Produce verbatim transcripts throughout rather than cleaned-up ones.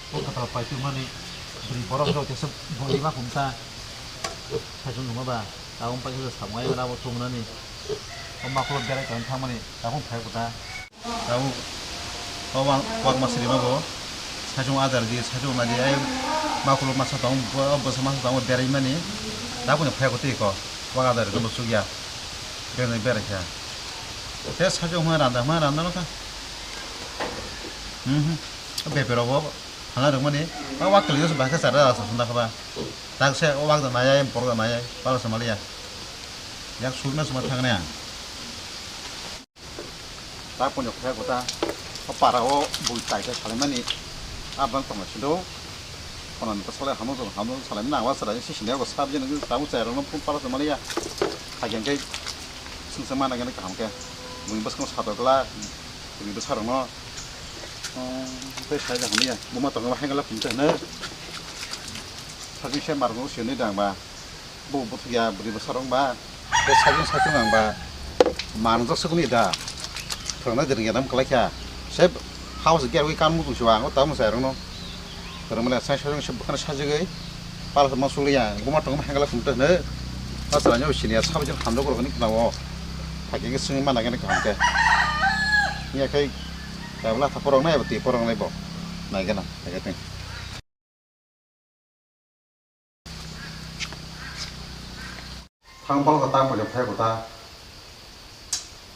Bo khatal pai tongmani bwrwi borok rok tesa bwrwi ma phum ta. Saichung nungma ba tabuk pai khe samung ai abo thumnani. O makulo berai tong thangmani tabuk phai kota. Tabuk o wang kwak ma siri ma bo. Saichung adar di saichung nadi ai makulo masa tong bo bwsa masa tong berai mani. Tabuk ni phai kota ko wak adar di bo sugya. Berai berai kha. Te saichung ma randa ma randa no kha. Mhm. Bepero bo. Hana rwmani, ba wak kwlwio se bahai khe chara rasa sunda kha ba. Tak se o wak da nai ai, borok da nai ai, palo se maliya. Yak sukna suma thangni ang. Ta ponyo khaya kota, o para o bui tai khe salaimani, a bang tongma sido. Kono ni ta salai hamo jong hamo salaimani, ang wa chara si sini o sabji nang tamu chai rok no phun palo se maliya. Hagen khe sung se mana gani kaham khe. Bui bwskang sato gla, bui bwsa rok no. Oh, tei sai da hamya. Buma tongo ba hengla phum te hne. Sajing se marung se ni dang ba. Bo bo thya bri bo sarong ba. Tei sajing sajing ang ba. Manung jok sukuni da. Thangna diri ya dam kalai kha. Se house gear wi kan mu tu siwa ang ta mu sai rong no. Thangna mane sai sajing se bukan sajing gai. Pal ma suliya. Buma tongo ba hengla phum te hne. Asra nyo sini ya sabjing hamdo ko ni kna o. Thagi ke sung mana gani kaham ke. Ni akai. Tabla kha porok nai, twi porok nai bo. Nai gana, nai gana. Thang pal kha tang paja phai kota.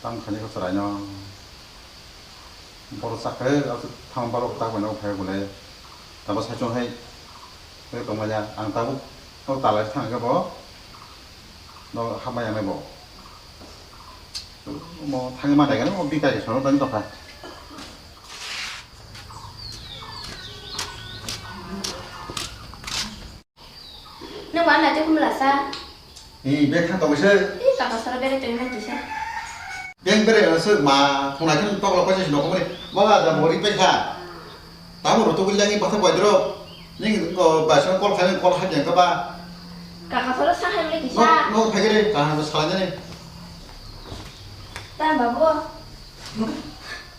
Tang khani kha chwrai no. Boro chakhe, thang pal kha tang paja phai bole. Tabo sai chong hai. Tei tong manya, ang tabuk, o talai thang khe bo. No hamai ang bo. Mo thang ma dai gani, mo bikai sono tang tokha. Nang ma na te kumla sa? Ni bek thang tong se. Ih, kaka sara bere tong na kisa. Beng bere se ma thona khe tokla paisa si nokomani. Wala da bori pekha. Tamo roto guli langi patha bai dro. Ning ko ba sa kol kha kol ha jeng ka ba. Kaka sara sa hai le kisa. No no phai gere ka ha sala jani. Ta babu.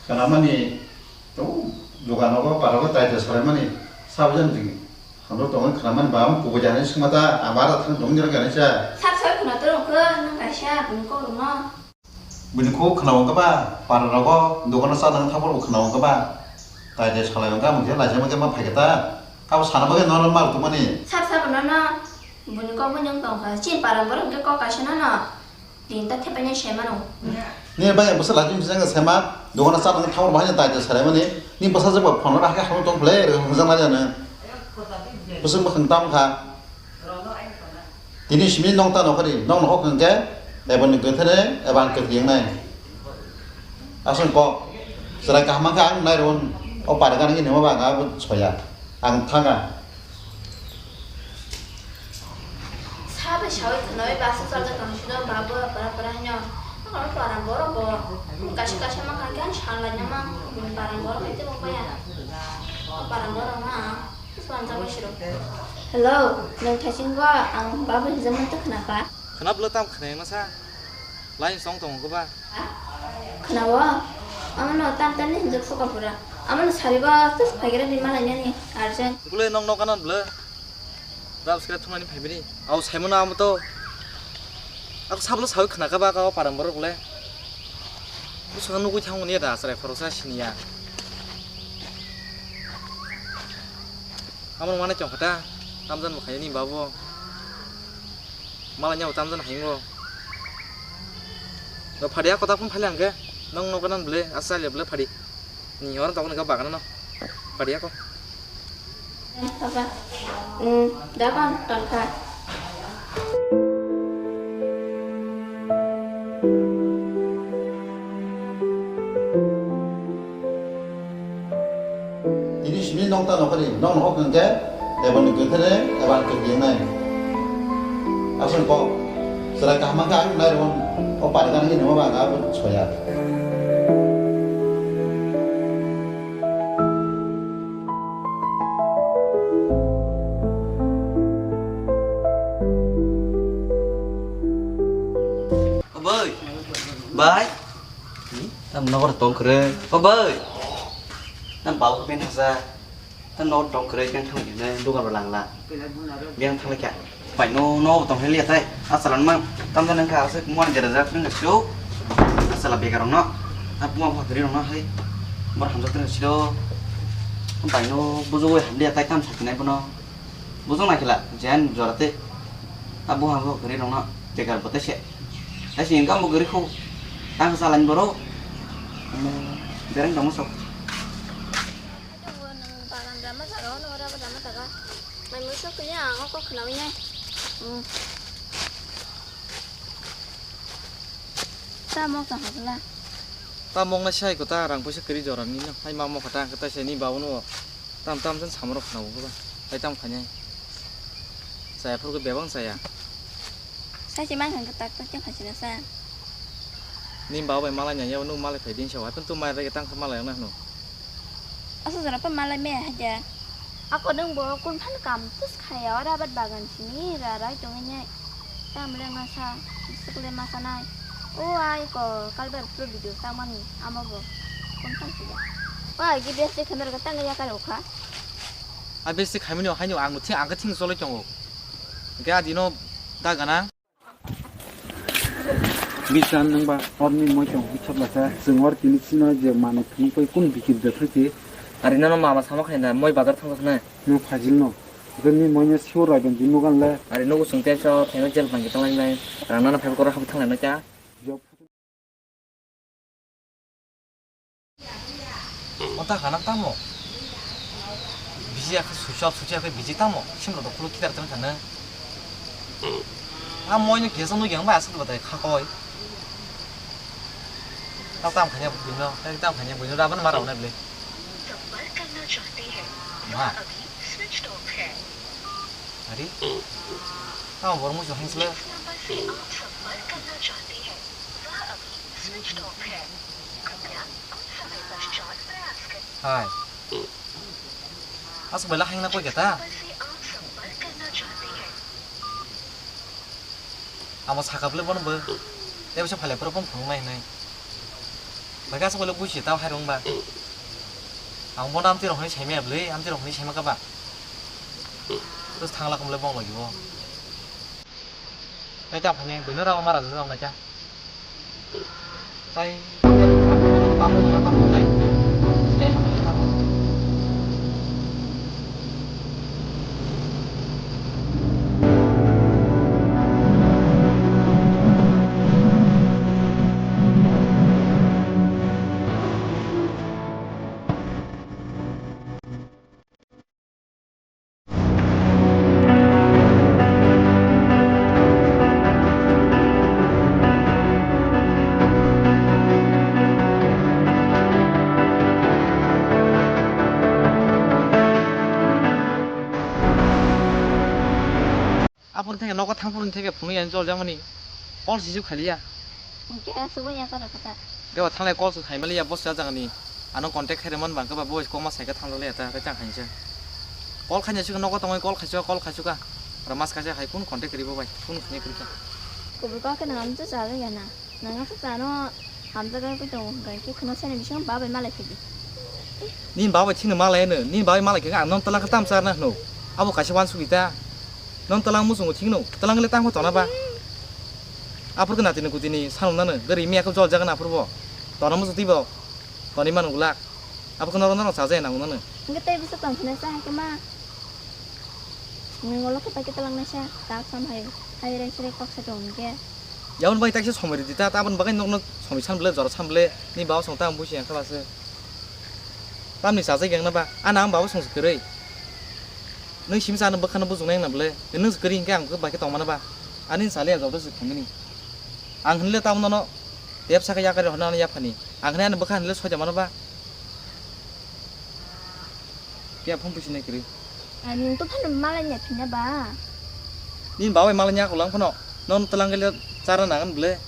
Kana mani to dukan ko para ko tai te sala mani. Sabjan ding. Hando tongwi khwnamani ba ang kubui jani swngma ta, ang bara thang tong jora gani cha. Sak soi khwna to rwkhe, nang kaisa bini kok rwno. Bini kok khwnao wngkha ba, para rogo dogano cha nang thangphuru khwnao wngkha ba. Tai de salai wngkha, mungkhe laijak mungkhe ma phaikhe ta. Kabo sana bagwi nono mar tongmani. Sak sabo nono, bini kok bo nyong tongkha, chini para borok hwnkhe kok kaisa nono. Din ta thepaina se mano. Ni bai bwsa lajim jang sema dogana cha nang thawr bahai tai ta sarai mani. Ni bwsa jaba phone ra ha ha tong ble re hong jang lai jana. Bwsa bwkhang tam kha. Tini simi nong ta nokari nong nok hok hwnkhe eba ni gethene eba ang ketieng nai. Asong kok serai kaham kha ang nai ron o pada gani ni ma ba ga soya ang thanga. Sa bai sawi khwnawi bus o chaljak tong sino ba bo para para hino. Ang parang borok bo kaisa kaisa ma kha khe ang san lai nang ma parang borok hai tebo maya. Parang borok ma swan jagoi siro. Hello, nwng thaisingo ang ba bo hijak man to khna kha. Khna bwle tam khna masa. Lai song tong khe ba. Khnawo? Amono tan tan ni hinjak soka pura. Amono sarigo tus phaikera di malai nani urgent. Bwle nong nok anan bwle. Rap skra thumani phaibini. Au saimano amo to. Ako sablo sawi khna kha ba ka parang borok le. Bwswk nugwi thangmani da chwrai khoroksa siniya. Amo mane chong kha ta. Tamjan bo khaini babo. Malanya utam jan haingo. No phadi ako ta phone phali angke. Nong nogo nan ble asa le ble phadi. Ni orang tokon ka bagana no. Phadi ako. Papa. Hmm, da kon ton kha. Tini simi nong ta nokari, nong no hok hwnkhe, eba ni kwthare, eba ni kwthai nai. Aswk kok, chwrai kaham khe ang nai rw, o pari gana hino ba ang abo soya. O boi, bai. Tam nokar tong kre. O boi. Tam bau khe ben hasa. Ta no dok kre keng thang ne duga ba langla. Keng thang kya. Pai no no tong heli tai. Asalan mang tam dan kha ase mo jera jera keng sio. Asala begar no. Apu ma bhagri no hai. Mor hamjak teng sio. Pai no bujo oi hamdi tai tam saknai bono. Bujo na khela jen jora te. Abu ha bhagri no begar bote se. Ai sin kam bhagri khu. Tang salan boro. Bereng dong sok. Aduh, nang bagan drama jaga, ono ora drama jaga. Mai musu kaya, ang kok khna wina. Hmm. Ta mok ta hokla. Ta mok na sai ko ta rang puisa kiri jora ni no. Hai ma mok ta ang kata sai ni ba uno. Tam tam jan samro khna bo ba. Hai tam khanya. Saya phur ko bebang saya. Sai si mang khang tak tak kya phasi na sa. Ni ba bai malai nya ya no malai phai din sa. Hai pun tu mai rega tang kha malai na no. Asa jora pa malai me haja. Ako nung bo kun phan kam tus khaya ora bat bagan sini ra rai tong nya. Tam le nga sa sukle ma sa nai. O ai ko kalbar pro video ta mani amo bo. Kun phan sida. Wa gi besti khamar ga tang ya kar okha. A besti khamini o haino ang thi ang thing soloi tongo. Ge adino da gana. Bisan nangba orni moi tong hi chotla sa, chwng or tini chino je manwi thumwi koi kun bikir de thai te. Ari nono mama sama khai na, moi bazar thang na. No phajil no. Gani moi ne sure rai ben jinu gan le. Ari nogo sung te so, thai jel bang tang lai nai. Rang nana phai kora hab thang lai na cha. Job. Ota kana tamo. Bisi ya sucha sucha ke bisi tamo. Sim lo dokulu kitar tang kana. A moi no kesa no yang ba asuk batai kha koi. Ta tam khanya buino, ta tam khanya buino raban mara na ble. संपर्क करना चाहते हैं। Ha. अभी switch off है। Ari? Tamo borok muisu hangsle. जिस नंबर से आप संपर्क करना चाहते हैं, वह अभी स्विच ऑफ है। कृपया कुछ समय पश्चात प्रयास करें। Hai. Asuk bela hangna koi keta. Number से आप संपर्क करना चाहते हैं। Amo sakap le bono bo. Tei bisa phale pura phone phunuk nai hinai. Bai kasa bela buisi tao hai rong ba. Ang bono amtwi rok hinai saimaya bwlwi, amtwi rok hinai saima kaba. Terus thangla kumle bong lagi bo. Tei ta phani bwino rao mara jora nai ta. Tai. Aphuru theke nogo thangphuru theke phunui ani jol jamani. Call sisuk khaliya. Hingke asugwi ya kara kata. Deba thanglai call su khaimaliya boss ya jagani. Ano contact khairemani bangkhe ba boys koma saikhe thangjaliya ta, ta chang khainsa. Call khainsa suk nogo tongoi call khaisa, call khaisuka. Ora mas khaisa hai kun contact ribo bai, kun khne kurikha. Kubur kok khe nang amsa chajak ya na. Nang asuk chano hamjakgwi tongo hwnkhe khe kheno sani bisingo babai malai phidi. Nini babai thikno malai no, nini babai malai khe ang non twlang khe tam charna hwno. Abo kaisa wansugwi ta. Non twlang muchungo thikno, twlang le tangkho tona ba. Aphuru khe natini kutini sanwnano gari miya khe jol jagana aphuru bo. Tona muchung twi bo. Toni mano glak. Abo khe norok norok chajai nango nano. Hwnkhe tei bwswk tong phunai sa hai khe ma. Nwng olo khe pai khe twlang naisa tak sam hai hai rai srai kok sa tong hwnkhe. Yaboni bai taisa somoi ridi ta, taboni bagwi nokno somoi san bwle, jora san bwle, ni baba song ta ang buisi yang khe ba se. Tamni chajai yang na ba, ana ang baba song se kwrwi. Nwng simi sa ano bwkhano bujung nai na bwle, nwng se kwrwi hwnkhe ang bai khe tong mano ba. Ani sale ya joto se thangmani. Ang hinle taboni no tep sakhe yakari hwnna ano yaphani. Ang hinai ano bwkha hinle soida mano ba. Khe phone puisi nai kwrwi. Nwng to phano malai ya phina ba. Nini babai malai ya kulang phano. Non twlang gele chara nagan bwle.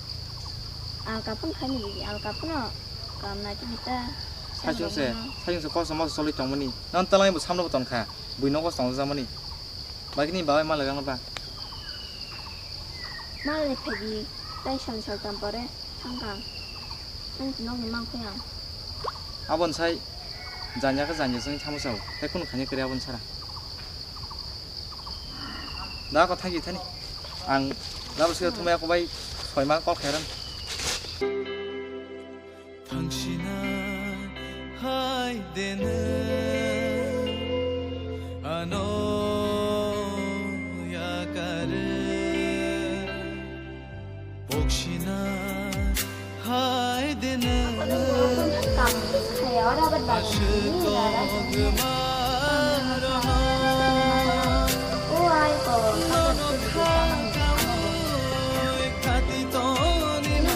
Alka phone khai ni, alka phano. Kam na ki bita. Saichung se, saichung se kosom moso choli tongmani. Non twlang bo samno bo tongkha. Bui nogo tong jamani. Bagini babai malai gangba. Malai phegi, tai sal sal tam pore. Thangkha. Ang nokni mangkhoi ang. Abon sai Janya khe janya jani thamo sao. Tei kunu khanya kere abon sara. Da ko thagi thani. Ang labo sira thumaya ko bai soima kol khairan. Thangsina hai dene ano yakare. Boksina hai dene ashko gmaro. Nono khakamo khati toni na.